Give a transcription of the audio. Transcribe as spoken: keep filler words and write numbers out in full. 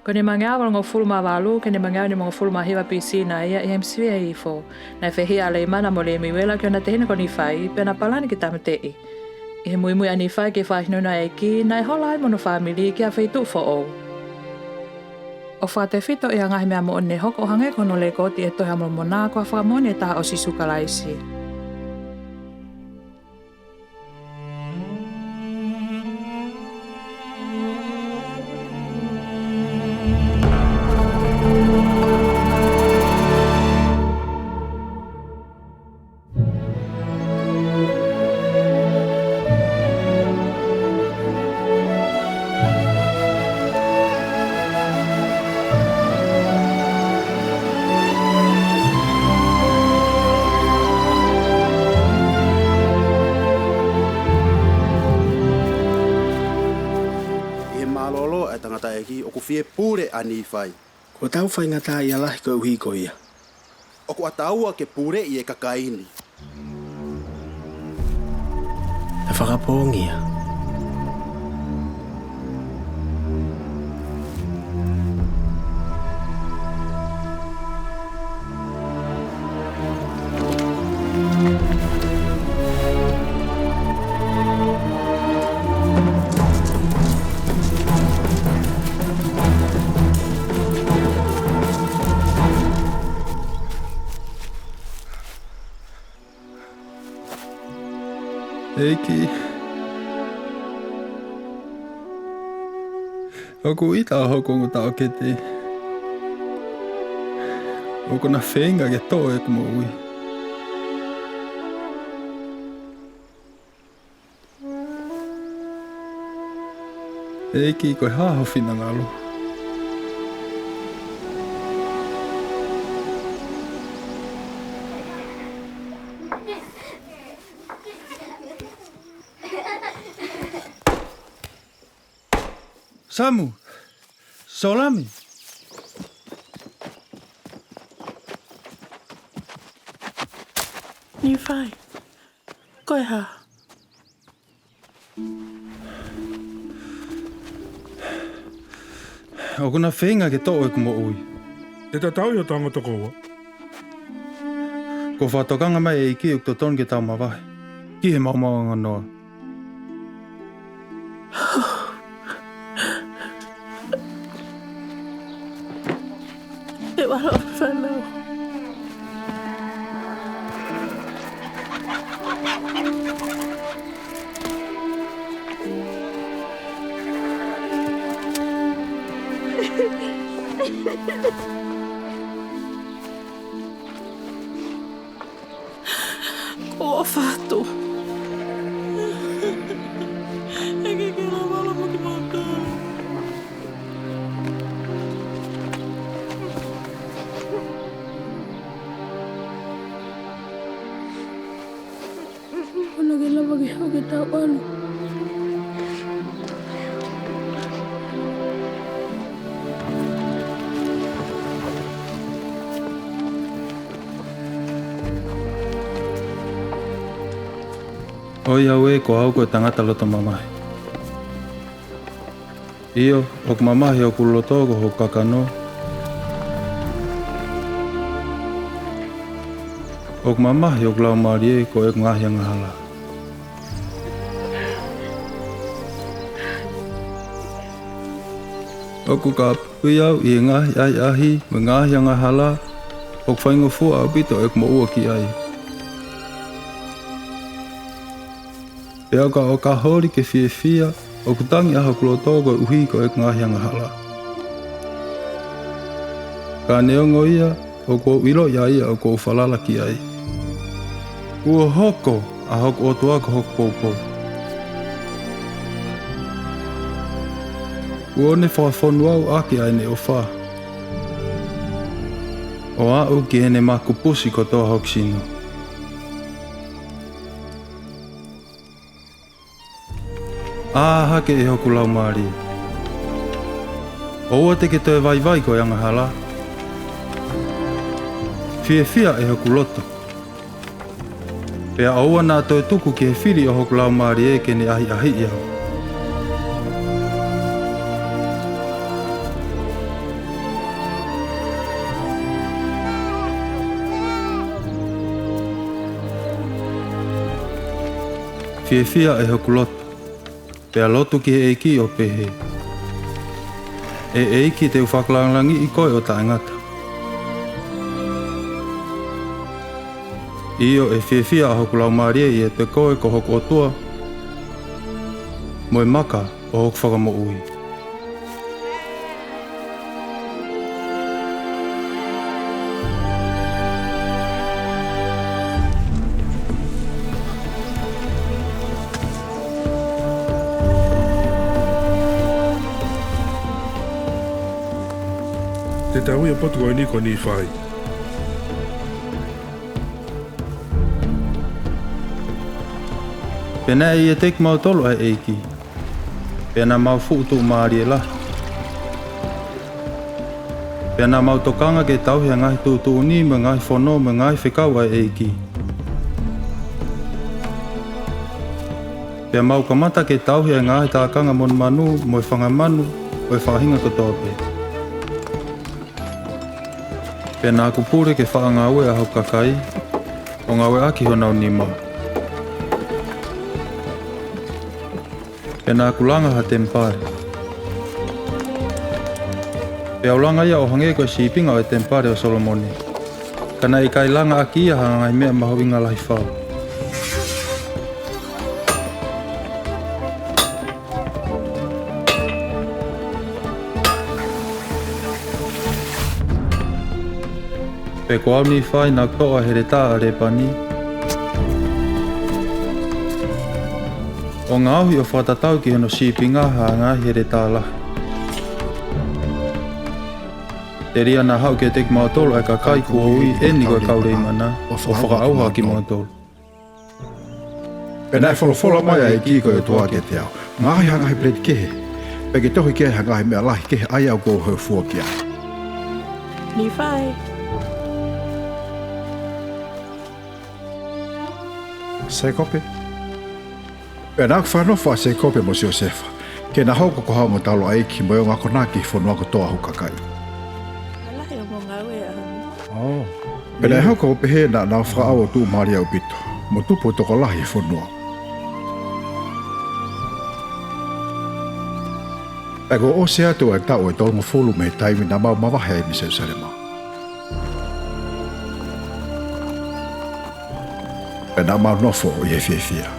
Ko e nimangeau valungofulu mā valu ki he nimangeau nimangofulu mā hiva B C na ia ʻi he Hemisifia Hihifo. Naʻe fehiʻa ʻa Leimana mo Lemiuela ki hona tehina ko Nīfai, pea na palani ke tāmateʻi. ʻI he muimui ʻa Nīfai ki he fakahinohino ʻa e ʻEiki, naʻe hola ai mo hono fāmili ki ha feituʻu foʻou. ʻOku fakatefito ʻi he ngaahi meʻa moʻoni ne hoko ʻo hangē ko hono lekooti ʻi he Tohi ʻa Molomona ko ha fakamoʻoni ʻe taha ʻo Sīsū Kalaisi. ʻI he mālōlō ʻa e tangataʻeiki ʻoku fie pule ʻa Nīfai. Kuo tau faingataʻaʻia lahi koeʻuhi ko ia. ʻOku ʻataua ke puleʻi e kakai ni. ʻE fakapoongi ia. ʻEiki, ʻoku ʻita hoku ongo taʻokete. ʻOkú na feinga ke toʻo ʻeku moʻui. ʻEiki, ko e hā ho finangalo? Samu! Sōlami! Nīfai, ko e hā? ʻOkú na feinga ke toʻo ʻeku moʻui. ʻE tatau ʻi hoto ongo tokoua. Kuo fakatokanga mai e ʻEiki ʻoku totonu ke tau mavahe ki he maomaonganoa. ʻE vala o fānau. Ko fatu. ʻEiki ke lava lava ki mata. ʻOua ke lava ke hau ke tau ʻalu. ʻOiauē, ko au ko e tangata loto mamahi. ʻIo, ʻoku mamahi hoku loto ko hoku kakano. ʻOku mamahi hoku laumālie ko ʻeku ngaahi angahala. ʻOku kāpui au ʻi he ngaahi ʻahiʻahi mo e ngaahi angahala ʻoku faingofua ʻaupito ʻeku moʻua ki ai. Pea ka ʻo ka holi ke fiefia, ʻoku tangi ʻa hoku loto koeʻuhi ko ʻeku ngaahi angahala. Ka neongo ia, ʻoku ou ʻiloʻi ʻa ia ʻoku ou falala ki ai. Kuo hoko ʻa hoku ʻOtua ko hoku poupou. Kuó ne fakafonu au ʻaki ʻa ʻene ʻofa, ʻo aʻu ki heʻene makupusi kotoa hoku sino. ʻĀ hake ʻe hoku laumālie, ʻoua te ke toe vaivai ko e angahala. Fiefia ʻe hoku loto, pea ʻoua naʻa toe tuku ki he fili ʻo hoku laumālie ke ne ʻahiʻahiʻi au. Fiefia ʻe hoku loto, pea lotu ki he ʻEiki ʻo pehē: ʻE ʻEiki, te u fakalāngilangiʻi koe ʻo taʻengata. ʻIo, ʻe fiefia ʻa hoku laumālie ʻiate koe, ko hoku ʻOtua, mo e maka ʻo hoku fakamoʻui. Te tau ui e potu ko eni ko Nīfai. Pea naʻe ʻiate kimautolu ʻa e ʻEiki, pea naʻa mau fuʻu tuʻumālie lahi. Pea naʻa mau tokanga ke tauhi ʻa e ngaahi tuʻutuʻuni mo e ngaahi fono mo e ngaahi fekau ʻa e ʻEiki. Pea mau kamata ke tauhi ʻa e ngaahi tākanga monumanu mo e fanga manu ʻo e faʻahinga kotoa pē. Pea naʻa ku pule ke faʻa ngāue ʻa hoku kakai, ʻo ngāueʻaki honau nima. Pea naʻa ku langa ha temipale. Pea u langa ia ʻo hangē ko e sīpinga ʻo e temipale ʻo Solomone. Ka naʻe ʻikai langa ʻaki ia ha ngaahi meʻa mahuʻinga lahi fau. Pea ko au Nīfai naʻa ku toʻo ʻa e heletā ʻa Lēpani, ʻo ngaohi ʻo fakatatau ki hono sīpinga ha ngaahi heletā lahi. Telia naʻa haʻu kiate kimautolu ʻa e kakai kuo ui, ʻeni ko e kau Leimana, ʻo fakaʻauha ʻa kimautolu. Pea naʻe folofola mai ʻa e ʻEiki ko e ʻOtua kiate au: Ngaohi ha ngaahi peleti kehe, pea ke tohi ki ai ha ngaahi meʻa lahi kehe ʻa ia ʻoku ou hōifua ki ai. Nīfai. Sēkope. Pea naʻa ku fakanofo ʻa Sēkope mo Siosefa, ke na hoko ko ha ongo taulaʻeiki mo e ongo akonaki ʻi he fonua kotoa ʻo hoku kakai. Ka lahi hoʻomou ngāue ʻaho ni. ʻO. Pea naʻe hoko ʻo pehē naʻa nau fakaʻau ʻo tuʻumālie ʻaupito, mo tupu ʻo tokolahi ʻi he fonua. Pea kuo ʻosi atu ʻa e taʻu ʻe tolungofulu mei he taimi naʻa mau mavahe ai mei Selusalema. Pea naʻa mau nofo ʻi he fiefia.